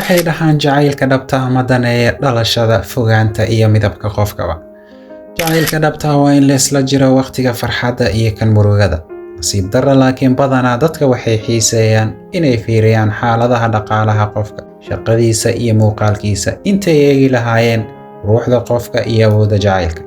Waxay dhahaan jacaylka dhabta ah ma daneeya dhalashada, fogaanta iyo midabka qofkaba. Jacaylka dhabta ah waa in la isla jiro waqtiga farxadda iyo kan murugada. Nasiib darro laakiin badanaa dadka waxay xiiseeyaan inay fiiriyaan xaaladaha dhaqaalaha qofka, shaqadiisa iyo muuqaalkiisa intay eegi lahaayeen ruuxda qofka iyo awoodda jacaylka.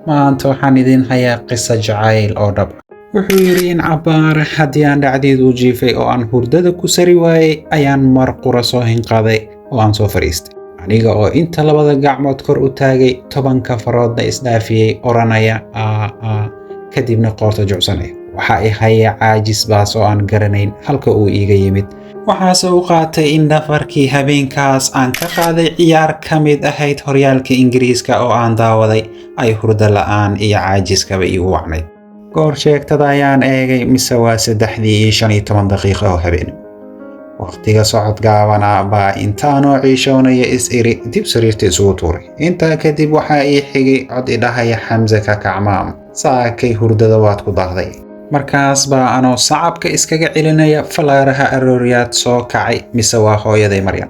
Maanta waxaan idin hayaa qiso jacayl oo dhab ah. Wuxuu yidhi in cabbaar haddii aan dhacdeed u jiifay oo aan hurdada ku sari waayey ayaan mar qura soo hinqaday oo aan soo fadhiistay. Aniga oo inta labada gacmood kor u taagay, 10-ka faroodna isdhaafiyey, odhanaya aa aa, kadibna qoorta jucsanaya. Waxa i haya caajis baas oo aan garanayn halka uu iiga yimid. Waxaase u qaatay in dhafarkii habeenkaas aan ka qaaday ciyaar ka mid ahayd horyaalka Ingiriiska oo aan daawaday ay hurdo la'aan iyo caajiskaba iigu wacnayd. Goor sheegtada ayaan eegay, mise waa 3:15 oo habeen. Waqtiga socod gaabana baa intaanoo ciishoonaya is iri dib sariirta isugu tuuray. Intaa kadib waxaa ii xigay cod idhahaya, "Xamse, ka kacmaam, saakay hurdada waad ku daahday." Markaas baa anoo sacabka iskaga celinaya falaaraha arooryaad soo kacay, mise waa hooyaday Maryan.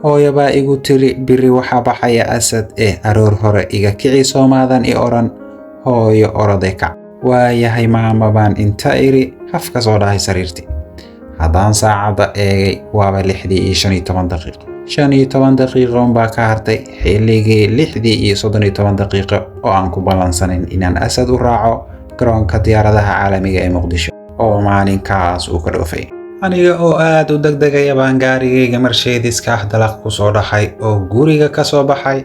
Hooyo baa igu tiri, "Biri waxaa baxaya Asad ee aroor hore iga kici, soomaadan i odhan?" "Hooyo, oroday kac." "Waayahay maama," baan inta iri haf ka soo dhahay sariirtii. Haddaan saacadda eegay waaba 6:15. 15 daqiiqo unbaa ka hartay xilligii 6:35 oo aan ku ballansanayn inaan Asad u raaco garoonka diyaaradaha caalamiga ee Muqdisho oo maalinkaas uu ka dhoofay. Aniga oo aad u degdegaya baan gaarigayga Mercedes-ka ah dalaq ku soo dhaxay oo guriga ka soo baxay.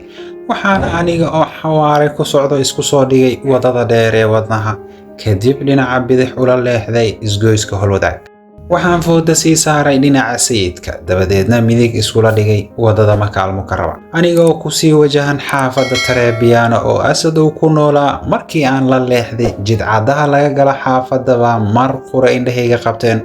Waxaana aniga oo xawaare ku socdo isku soo dhigay wadada dheer ee wadnaha, kadib dhinaca bidix ula leexday isgoyska Holwadaag. Waxaan fooda sii saaray dhinaca Sayidka, dabadeedna midig iskula dhigay wadada Maka Almukarama, anigoo kusii wajahan xaafadda Tarebiyaano oo Asad uu ku noolaa. Markii aan la leexday jidcadaha laga gala xaafadda baa mar qura indhahayga qabteen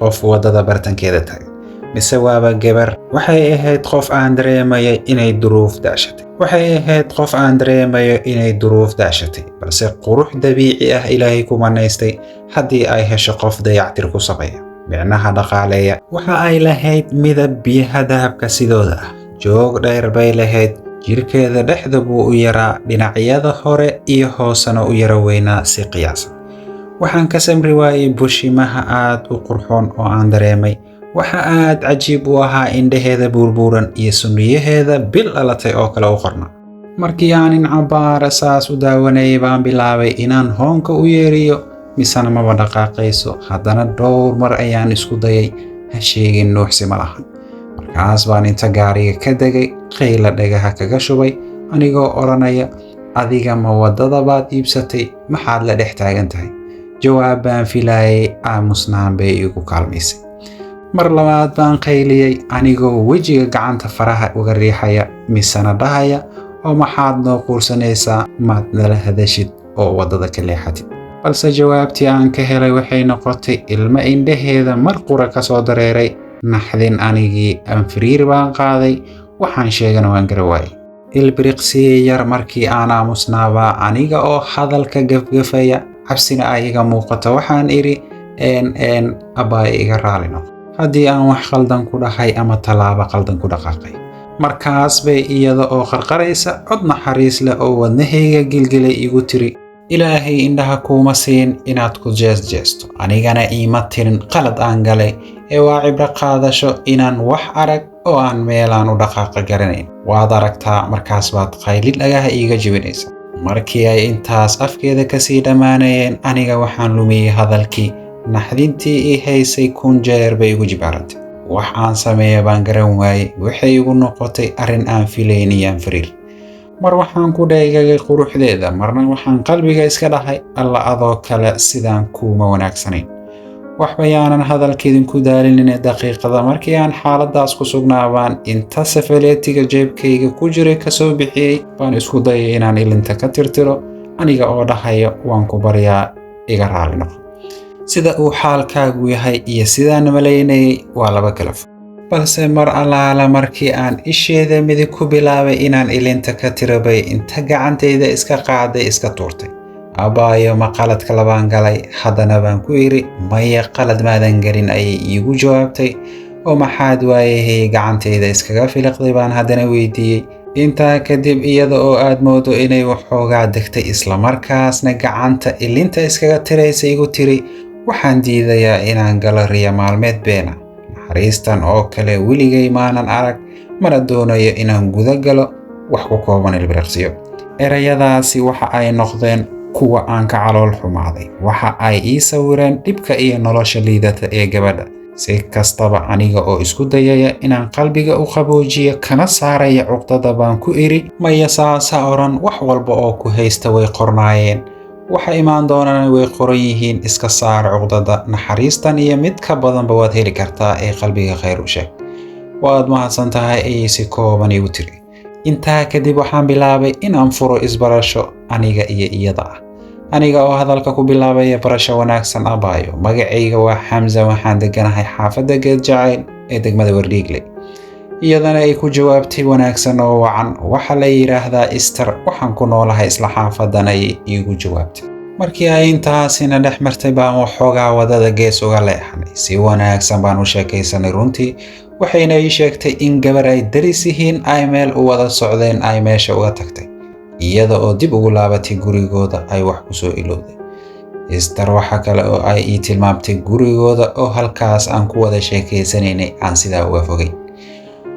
qof wadada bartankeeda taagan, mise waaba gabar. Waxay ahayd qof aan dareemayay inay duruuf daashatay. Waxay ahayd qof aan dareemayo inay duruuf daashatay, balse qurux dabiici ah Ilaahay ku manaystay haddii ay hesho qof dayactir ku sameeya, micnaha dhaqaaleeya. Waxa ay lahayd midab biyaha dahabka sidooda ah, joog dheer bay lahayd, jirkeeda dhexda buu u yaraa, dhinacyada hore iyo hoosena u yara weynaa si qiyaasan. Waxaan ka samri waayey bushimaha aad u qurxoon oo aan dareemay. Waxa aad cajiib u ahaa indhaheeda buurbuuran iyo sunniyaheeda bil dhalatay oo kale u qorna. Markii aan in cabbaara saas u daawanayay baan bilaabay inaan hoonka u yeeriyo, misena maba dhaqaaqayso. Haddana dhowr mar ayaan isku dayay, ha sheegin nuuxsi ma lahan. Markaas baan inta gaariga ka degay qayla dhagaha kaga shubay, anigoo odhanaya, "Adiga ma waddada baad iibsatay? Maxaad la dhex taagan tahay?" Jawaab baan filaayay, aamusnaan bay igu kaalmaysay. Mar labaad baan qayliyey anigoo wejiga gacanta faraha uga riixaya, misena dhahaya, "Oo maxaad noo quursanaysaa? Maad nala hadashid oo waddada ka leexatid?" Balse jawaabtii aan ka helay waxay noqotay ilmo indhaheeda mar qura ka soo dareeray. Naxdin anigii anfariir baan qaaday, waxaan sheegana waan gara waayey. Ilbiriqsiye yar markii aan aamusnaabaa, aniga oo hadalka gafgafaya, cabsina ay iga muuqato, waxaan idhi, "Een een abbaay, iga raali noqo haddii aan wax qaldan ku dhahay ama tallaabo qaldan ku dhaqaaqay." Markaas bay iyada oo qarqaraysa cod naxariis leh oo wadnahayga gilgilay igu tiri, "Ilaahay indhaha kuuma siin inaad ku jees-jeesto, anigana iima tirin qalad aan galay ee waa cibro qaadasho inaan wax arag oo aan meelaan u dhaqaaqa garanayn. Waad aragtaa, markaas baad qaylin dhagaha iiga jebinaysa." Markii ay intaas afkeeda kasii dhammaanayeen, aniga waxaan lumiyey hadalkii. Naxdintii ii haysay 1000 jeer bay igu jibaarantay. Wax aan sameeya baan garan waayey. Waxay igu noqotay arrin aan filayn iyo anfariir. Mar waxaan ku dheegagay quruxdeeda, marna waxaan qalbiga iska dhahay, "Alla, adoo kale sidaan kuuma wanaagsanayn." Waxba yaanan hadalka idinku daalinine, daqiiqada markii aan xaaladaas ku sugnaa baan inta safaleetiga jeebkayga ku jiray kasoo bixiyey baan isku dayay inaan ilinta ka tirtiro, aniga oo dhahayo, "Waan ku baryaa, iga raali noqo. Sida uu xaalkaagu yahay iyo sidaan malaynayay waa laba kala fog." Balse mar allaala markii aan isheeda midig ku bilaabay inaan ilinta ka tirabay, inta gacantayda iska qaaday iska tuurtay. "Abbaayo, ma qaladka labaan galay haddana?" baan ku idhi. "Maya, qalad maadan gelin," ayay iigu jawaabtay. Oo maxaad waayahey gacantayda iskaga filiqday baan haddana weydiiyey. Intaa kadib iyada oo aad moodo inay waxoogaa degtay islamarkaasna gacanta ilinta iskaga tiraysa igu tiri, waxaan diidayaa inaan galo riya maalmeed beena. Naxariistan oo kale weligay maanan arag, mana doonayo inaan guda galo wax ku kooban ilbiriqsiyo. Erayadaasi waxa ay noqdeen kuwa aan ka calool xumaaday. Waxa ay ii sawireen dhibka iyo nolosha liidata ee gabadha. Si kastaba aniga oo isku dayaya inaan qalbiga u qaboojiyo kana saaraya cuqdada baan ku iri, maya saasa oran, wax walba oo ku haysta way qornaayeen, waxa imaan doonana way qoran yihiin, iska saar cuqdada, naxariistan iyo mid ka badanba waad heli kartaa ee qalbiga khayr u sheeg. Waad mahadsan tahay, ayay si kooban igu tiri. Intaa kadib waxaan bilaabay inaan furo isbarasho aniga iyo iyada ah, aniga oo hadalka ku bilaabaya barasho wanaagsan abaayo, magacayga waa Xamsa, waxaan deganahay xaafadda Geed Jacayl ee degmada Wardhiigle. Iyadana ay ku jawaabtay wanaagsan oo wacan, waxa la yidhaahdaa Ister, waxaan ku noolahay isla xaafadan, ayay iigu jawaabtay. Markii ay intaasina dhex martay baan waxoogaa wadada gees uga leexanay. Si wanaagsan baan u sheekaysanay runtii, waxayna ii sheegtay in gabar ay daris yihiin ay meel u wada socdeen ay meesha uga tagtay, iyada oo dib ugu laabatay gurigooda ay wax ku soo ilowday. Ister waxa kale oo ay ii tilmaamtay gurigooda oo halkaas aan ku wada sheekaysanaynay aan sidaa uga fogay.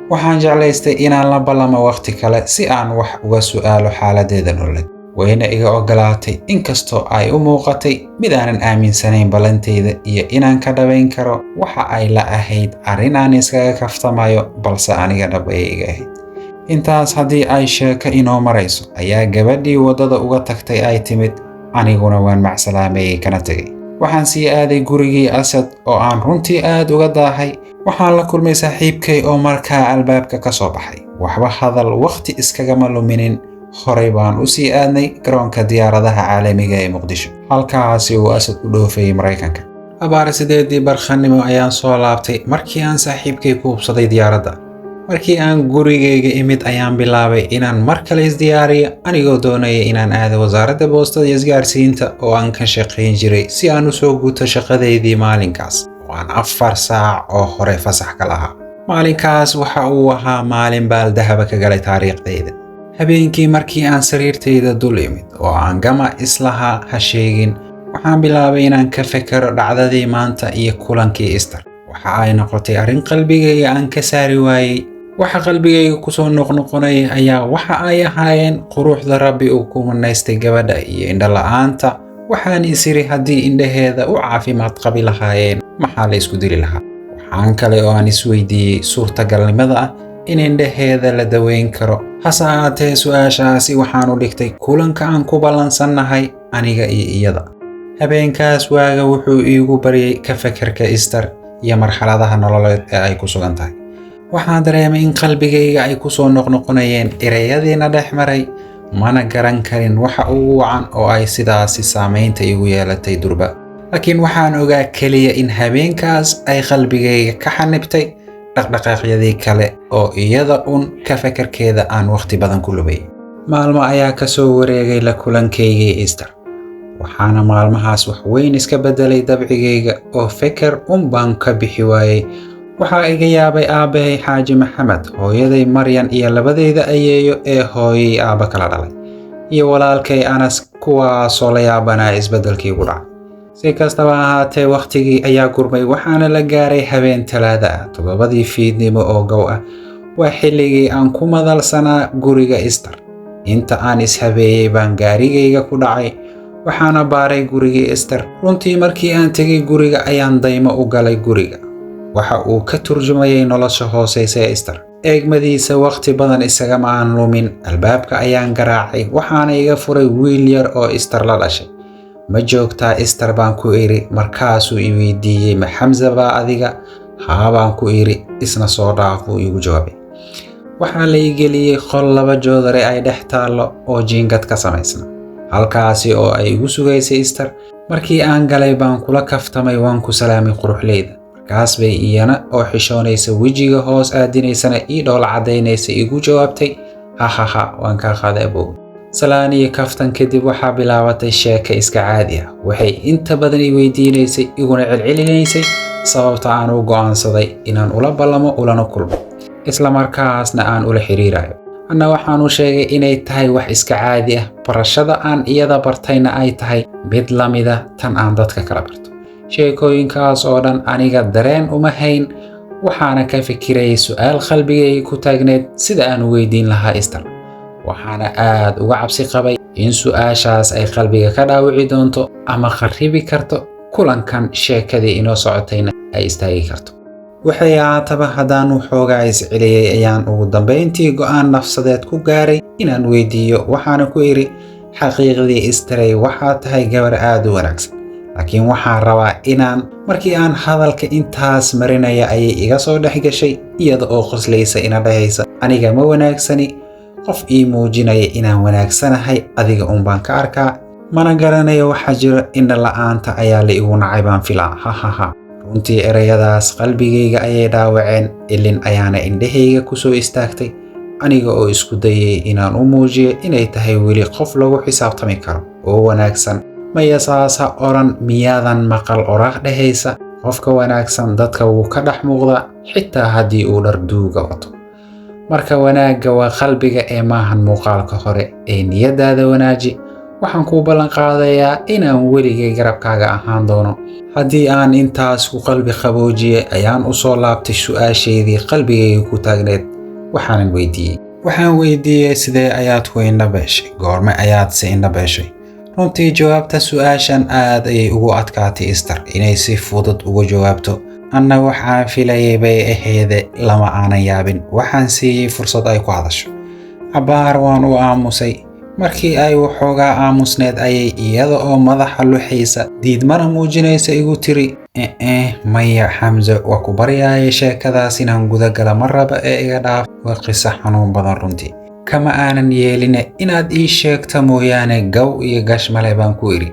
Waxaan jeclaystay inaan la ballamo waqti kale si aan wax uga su'aalo xaaladdeeda nololeed, wayna iga ogolaatay, inkastoo ay u muuqatay mid aanan aaminsanayn ballantayda iyo inaan ka dhabayn karo. Waxa ay la ahayd arrin aan iskaga kaftamayo, balse aniga dhab ayay iga ahayd. Intaas haddii ay sheeko inoo marayso ayaa gabadhii waddada uga tagtay ay timid, aniguna waan macsalaameeyey kana tegay. Waxaan sii aaday gurigii Asad oo aan runtii aad uga daahay. Waxaan la kulmay saaxiibkay oo markaa albaabka ka soo baxay. Waxba hadal waqti iskagama luminin, horay baan u sii aadnay garoonka diyaaradaha caalamiga ee Muqdisho, halkaasi uu Asad u dhoofayay Maraykanka. Abaar 8dii barkhanimo ayaan soo laabtay markii aan saaxiibkay ku hubsaday diyaaradda. Markii aan gurigayga imid ayaan bilaabay inaan mar kale isdiyaariyo, anigoo doonaya inaan aado wasaaradda boostada iyo isgaarsiinta oo aan ka shaqayn jiray si aan u soo guto shaqadeydii maalinkaas oo aan 4 saac oo hore fasax ka lahaa. Maalinkaas waxa uu ahaa maalin baaldahaba ka galay taariikhdayda. Habeenkii markii aan sariirtayda dul imid oo aan gama islahaa ha sheegin, waxaan bilaabay inaan ka fekero dhacdadii maanta iyo kulankii Ister. Waxa ay noqotay arrin qalbigayga aan ka saari waayey. Waxa qalbigayga kusoo noqnoqonaya ayaa waxa ay ahaayeen quruxda Rabbi uu ku manaystay gabadha iyo indho la'aanta. Waxaan isiri haddii indhaheeda u caafimaad qabi lahaayeen maxaa la isku dili lahaa. Waxaan kale oo aan isweydiiyey suurtagalnimada ah in indhaheeda la daweyn karo. Hase ahaatee su'aashaasi waxaan u dhigtay kulanka aan ku ballansannahay aniga iyo iyada. Habeenkaas waaga wuxuu iigu baryay ka fekerka Ister iyo marxaladaha nololeed ee ay ku sugan tahay. Waxaan dareemay in qalbigayga ay ku soo noqnoqonayeen ereyadiina dhex maray, mana garan karin waxa ugu wacan oo ay sidaasi saamaynta igu yeelatay durba. Laakiin waxaan ogaa keliya in habeenkaas ay qalbigayga ka xanibtay dhaqdhaqaaqyadii kale oo iyada un ka fekerkeeda aan waqti badan ku lubayay. Maalmo ayaa ka soo wareegay la kulankaygii Ister, waxaana maalmahaas wax weyn iska beddelay dabcigayga oo feker un baan ka bixi waayey. Waxaa iga yaabay aabbahay Xaaji Maxamed, hooyaday Maryan iyo labadeyda ayeeyo ee hooyay aabba kala dhalay, iyo walaalkay Anas, kuwaasoo la yaabanaa isbeddelkii ugu dhacay. Si kastaba ahaatee wakhtigii ayaa gurmay, waxaana la gaaray habeen Talaada ah, 7dii fiidnimo oo gow ah. Waa xilligii aan ku madalsanaa guriga Ister. Inta aan ishabeeyey baan gaarigayga ku dhacay, waxaana baaray gurigii Ister. Runtii markii aan tegay guriga ayaan daymo u galay guriga. Waxa uu ka turjumayay nolosha hooseysa ee Ister. Eegmadiisa waqti badan isagama aan lumin. Albaabka ayaan garaacay, waxaana iga furay wiil yar oo Ister la dhashay. Ma joogtaa Ister baan ku iri. Markaasuu i weydiiyey, ma Xamsa baa adiga? Haa baan ku iri. Isna soo dhaaf buu iigu jawaabay. Waxaa la ii geliyey qol 2 joodari ay dhex taallo oo jiingad ka samaysna, halkaasi oo ay igu sugaysay Ister. Markii aan galay baan kula kaftamay, waan ku salaamay quruxleyda. Markaas bay iyana oo xishoonaysa, wejiga hoos aadinaysana ii dhoola caddaynaysa igu jawaabtay, ha ha ha, waan kaa qaaday abow. Salaan iyo kaftan kadib waxaa bilaabatay sheeko iska caadi ah. Waxay inta badan i weydiinaysay iguna celcelinaysay Sababta aan u go'aansaday inaan ula ballamo ulana kulmo, isla markaasna aan ula xiriirayo. Anna waxaan u sheegay inay tahay wax iska caadi ah, barashada aan iyada bartayna ay tahay mid la mida tan aan dadka kala barto. Sheekooyinkaas oo dhan aniga dareen uma hayn, waxaana ka fikirayay su'aal qalbigayga ku taagneed sida aan u weydiin lahaa Esther. Waxaana aad uga cabsi qabay in su'aashaas ay qalbiga ka dhaawici doonto ama kharribi karto kulankan, sheekadii inoo socotayna ay istaagi karto. Waxay ahaataba, haddaan waxoogaa isceliyey ayaan ugu dambayntii go'aan nafsadeed ku gaaray inaan weydiiyo. Waxaana ku idhi, "Xaqiiqdii Esther, waxaa tahay gabar aad u wanaagsan, laakiin waxaan rabaa inaan." Markii aan hadalka intaas marinaya ayay iga soo dhex gashay iyada oo qoslaysa, ina dhahaysa, "Aniga ma wanaagsani, qof ii muujinaya inaan wanaagsanahay adiga uun baan ka arkaa, mana garanayo waxaa jira, indha la'aanta ayaa la igu nacay baan filaa, hahaha." Runtii erayadaas qalbigayga ayay dhaawaceen, ilin ayaana indhahayga ku soo istaagtay, aniga oo isku dayay inaan u muujiyo inay tahay weli qof lagu xisaabtami karo oo wanaagsan. "Maya, saasa odhan. Miyaadan maqal oraah dhehaysa, qofka wanaagsan dadka wuu ka dhex muuqdaa xitaa haddii uu dhar duuga wato? Marka wanaagga waa qalbiga ee maahan muuqaalka hore, ee niyadaada wanaaji. Waxaan kuu ballan qaadayaa inaan weligay garabkaaga ahaan doono." Haddii aan intaas ku qalbi qaboojiyey ayaan u soo laabtay su'aashaydii qalbigayga ku taagneed. Waxaanan weydiiyey, waxaan weydiiyey, "Sidee ayaad ku indha beeshay? Goorme ayaad se indha beeshay?" Runtii jawaabta su'aashan aad ayay ugu adkaatay Esther inay si fudud uga jawaabto. Anna waxaan filayay bay aheede, lama aanan yaabin. Waxaan siiyey fursad ay ku hadasho. Cabbaar waan u aamusay. Markii ay waxoogaa aamusneed ayay iyada oo madaxa luxaysa, diidmana muujinaysa, igu tiri, "Eh, maya Xamse, waa ku baryaaya, sheekadaas inaan gudagala ma raba ee iga dhaaf, waa qiso xanuun badan runtii." "Kama aanan yeeline, inaad ii sheegto mooyaane gaw iyo gash male," baan ku idhi.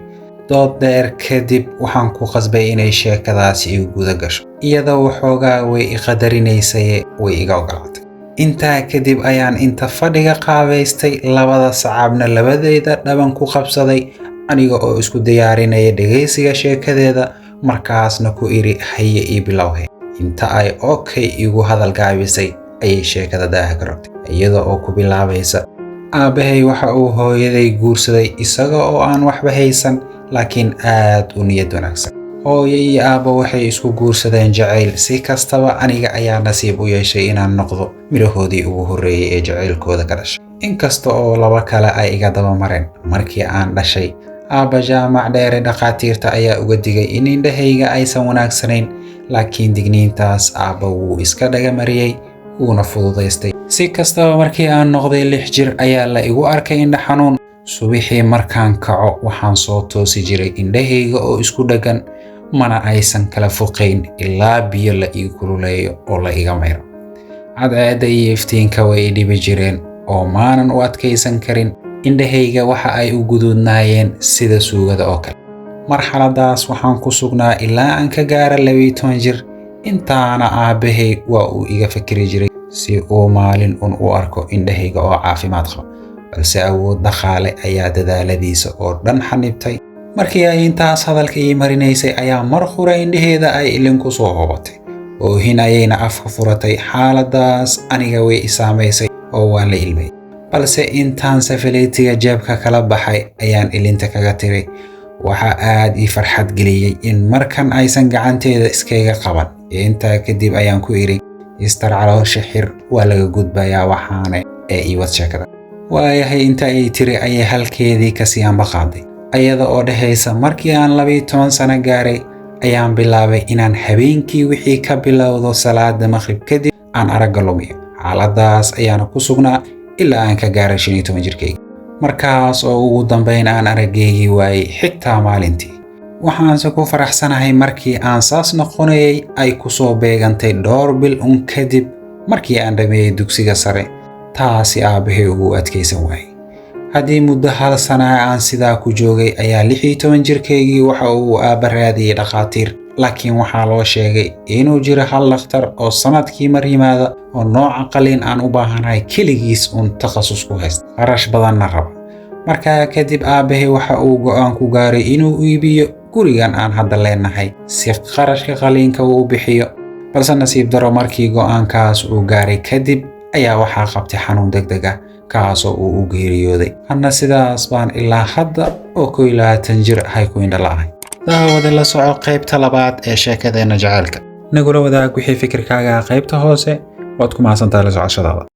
Dood dheer kadib waxaan ku qasbay inay sheekadaasi igu guda gasho. Iyadoo waxoogaa way i qadarinaysaye way iga ogolaatay. Intaa kadib ayaan inta fadhiga qaabaystay, labada sacaabna labadeyda dhaban ku qabsaday, aniga oo isku diyaarinaya dhegaysiga sheekadeeda, markaasna ku idhi, "Haye, ii bilowhe." Inta ay "okay" igu hadal gaabisay ayay sheekada daaha ka rogtay, iyada oo ku bilaabaysa, "Aabbahay waxa uu hooyaday guursaday isaga oo aan waxba haysan, laakiin aad u niyad wanaagsan. Hooyo iyo aabbo waxay isku guursadeen jacayl. Si kastaba, aniga ayaa nasiib u yeeshay inaan noqdo midhahoodii ugu horreeyey ee jacaylkooda ka dhashay, inkasta oo laba kale ay iga daba mareen. Markii aan dhashay, aabba Jaamac Dheere dhakhaatiirta ayaa uga digay in indhahayga aysan wanaagsanayn, laakiin digniintaas aabba wuu iska dhagamariyey, wuuna fududaystay. Si kastaba, markii aan noqday 6 jir ayaa la igu arkay indha xanuun. Subixii markaan kaco waxaan soo toosi jiray indhahayga oo isku dheggan, mana aysan kala foqayn ilaa biyo la ii kululeeyo oo la iga mayro. Cadceedda iyo iftiinka way i dhibi jireen oo maanan u adkaysan karin. Indhahayga waxa ay u guduudnaayeen sida suugada oo kale. Marxaladaas waxaan ku sugnaa ilaa aan ka gaara 12 jir. Intaana aabbahay waa uu iga fakeri jiray si uu maalin un u arko indhahayga oo caafimaad qaba, balse awood dhaqaale ayaa dadaaladiisa oo dhan xanibtay." Markii ay intaas hadalka ii marinaysay ayaa mar qura indhaheeda ay ilin ku soo hobatay, oohin ayayna afka furatay. Xaaladaas aniga way i saamaysay oo waan la ilmay, balse intaan safaleetiga jeebka kala baxay ayaan ilinta kaga tiray. Waxaa aad ii farxad geliyey in markan aysan gacanteeda iskaga qaban. Intaa kadib ayaan ku idhi, "Esther, caloosha xir, waa laga gudbayaa waxaane, ee ii wad sheekada." "Waayahay," inta ay tiri ayay halkeedii kasii amba qaaday, ayada oo dhehaysa, "Markii aan 12 sano gaaray ayaan bilaabay inaan habeenkii wixii ka bilowdo salaada maqrib kadib aan aragga lumiyo. Xaaladaas ayaana ku sugnaa ilaa aan ka gaaray 15 jirkayga, markaas oo ugu dambayn aan araggaygii waayey xitaa maalintii. Waxaanse ku faraxsanahay markii aan saas noqonayay ay ku soo beegantay dhowr bil un kadib markii aan dhameeyey dugsiga sare. Taasi aabbahay ugu adkaysan waayey. Haddii muddo hal sana aan sidaa ku joogay ayaa 16 jirkaygii waxa uu aabba raadiyey dhakhaatiir, laakiin waxaa loo sheegay inuu jiro hal dhakhtar oo sanadkii mar yimaada oo nooca qaliin aan u baahanahay keligiis uun takhasus ku haysta, qarash badanna raba. Markaa kadib aabbahay waxa uu go'aan ku gaaray inuu iibiyo gurigii aan ku nooleen oo ay Gurigan aan hadda leenahay si qarashka qaliinka uu u bixiyo. Balse nasiib daro, markii go'aankaas uu gaaray kadib ayaa waxaa qabtay xanuun degdeg ah, kaasoo uu u geeriyooday. Anna sidaas baan ilaa hadda oo 21 jir ahay ku indhala'ahay. Daawade, la soco qaybta labaad ee sheekadeenna jaceylka. Nagula wadaag wixii fikirkaaga qaybta hoose. Waad ku mahadsantahay la socoshadaada.